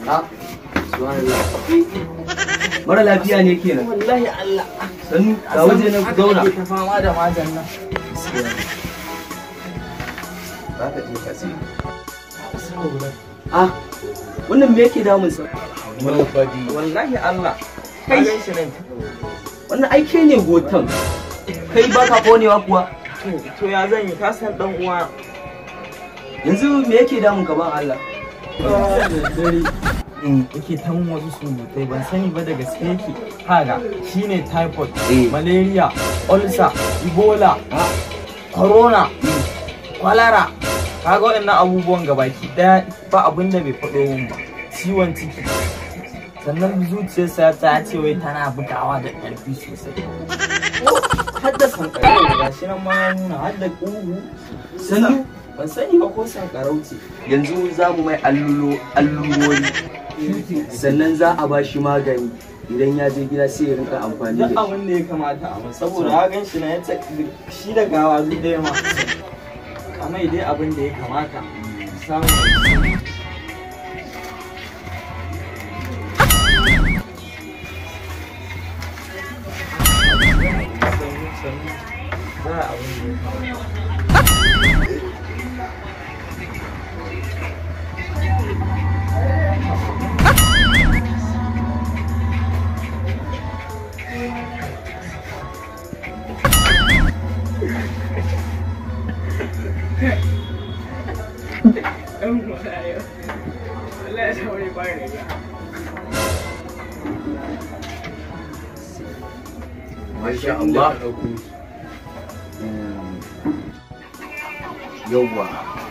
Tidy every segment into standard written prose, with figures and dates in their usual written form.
Ah, subhanallah. Mara lafiya ne kenan. Wallahi Allah. Sannu ga waje na zauna. Ta fama da majan nan. Za ka je ka sai. Ah, wannan me yake damun sa? Wallahi Allah. Kai shi nan. Wannan ai kai ne gotan. Kai ba ka konewa kuwa. To ya zan yi, ka san dan uwa. Yanzu me yake damun ka ban Allah? Dare yake ta mun wasu surutai ban sani ba da gaske yake. Kaga shine typhoid, malaria, ulcer, ebola, corona, kwalara. Kaga waɗannan abubuwan gabaki daya ba abin da bai faɗo mun ba. Ciwon ciki. Sannan zuciyarsa ta ce wai tana bugawa da ƙarfi sosai. Har da sankarau gashi nan ma ya nuna, har da ƙugu. Sannu ban sani ba ko sankarau ce. Yanzu za mu mai allurori. Sannan za a ba shi magani. Idan ya je gida sai ya rinka amfani da Duk shi. abin da ya kamata a mun saboda ya gan shi na ya ce shi da gawa duk ɗaya ma. A mai dai abin da ya kamata. Samu. Sannu sannu. Za a abin da ya kamata. Masha Allah. Yawwa.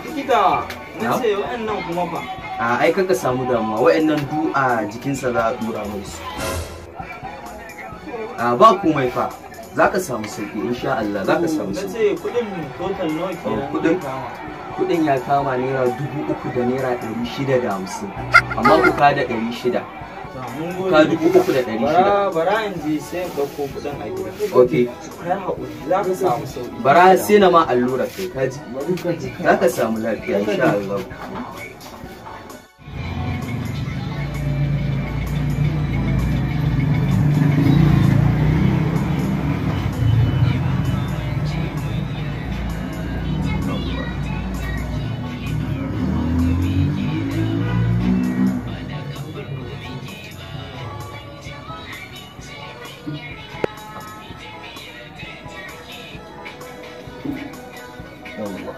Likita, na Na? ce wa'annan kuma fa. A ai kanka samu damuwa, wa'annan du a jikinsa za a dura mai su. A ba komai fa. Za ka samu sauki insha Allah, za ka samu Na sauki. ce kuɗin total nawa kenan? Kuɗin? Kama. Kuɗin ya kama ₦3,650. Amma ku ka da 600. Mun gode. Ka 3,600. Bara in je sai in ɗauko kuɗin a gida. Okay. Kai haƙuri, za ka samu sauƙi. Bara sai na ma allura kai kaji. Za ka samu lafiya insha Allah. Yawwa.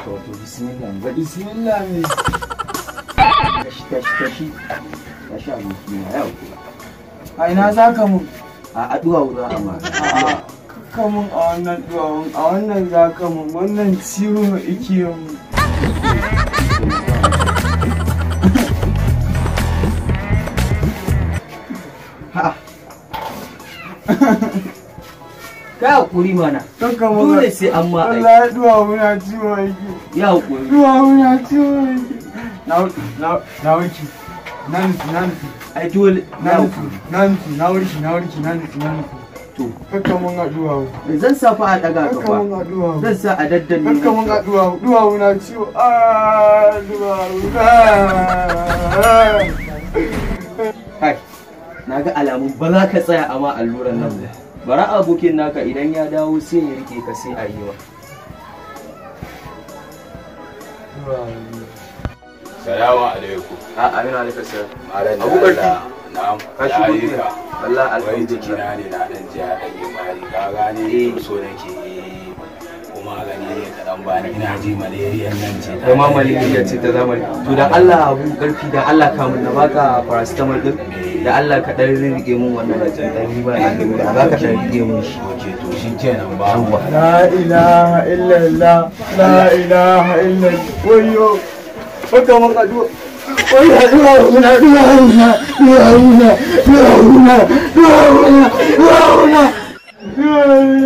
To bismillah. Bismillah ne. Tashi tashi tashi. Tashi abokina yau. A ina za ka mun? A duwawu za a ma. A'a, ka mun a wannan duwawun, a wannan za ka mun, wannan ciwo ike mun. Ha. Ka hakuri mana. Kakka mun. Dole sai an ma aiki. Wallahi duwawu na ciwo yake. Ya hakuri. Duwawu na ciwo yake. Na warke. Na nutsu, na nutsu. Ai dole Na ya nutsu, hakuri. na nutsu, na warke, na warke, na nutsu, na nutsu. To Kakka mun a duwawu. zan sa fa a daga ka Kakka fa. mun a duwawu. Zan sa a daddanne. Kakka mun a duwawu. Duwawu na ciwo. Ah, duwawu. Ah. Kai. Na ga alamun ba za ka tsaya a ma alluran nan ba. Bara abokin naka idan ya dawo sai ya rike ka sai a yi wa. Salamu alaikum. A aminu alaikum salam. Malam da Abu Karfi. Allah. Na'am. Ka shigo Ya jiya. ayyuka. Wallahi Wai alhamdulillah. jikina ne na dan jiya dan yi kwari ka gane Eh. to so nake yi. Ko magani ne ka dan bani ina ji malaria nan ce ta. Kai ma malaria ce ta zamani. To da Allah Abu Karfi da Allah kamun na baka paracetamol din. Da Allah ka dan rike mun wannan dan yi ba allura. Za ka dan rike mun shi. Oke to shi kenan ba mu. La ilaha illallah, la ilaha illallah. Wayyo. Kakka mun a duwawu. Wayyo, duwawu na, duwawu na, duwawu na, duwawu na, duwawu na, duwawu na. Duwawu na.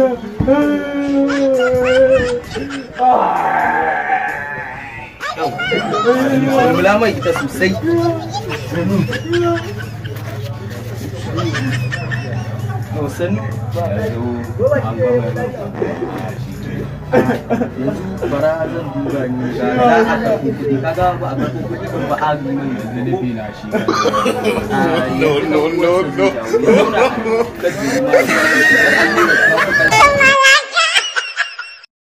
Mulmula mai ita sosai. To sannu. Yanzu an gama yin shi ke. Yanzu bara zan duba ni ga za a karɓo kuɗi, kaga ba a karɓo kuɗi ba a yi mai Yanzu nufi na shi. No, no, no, no.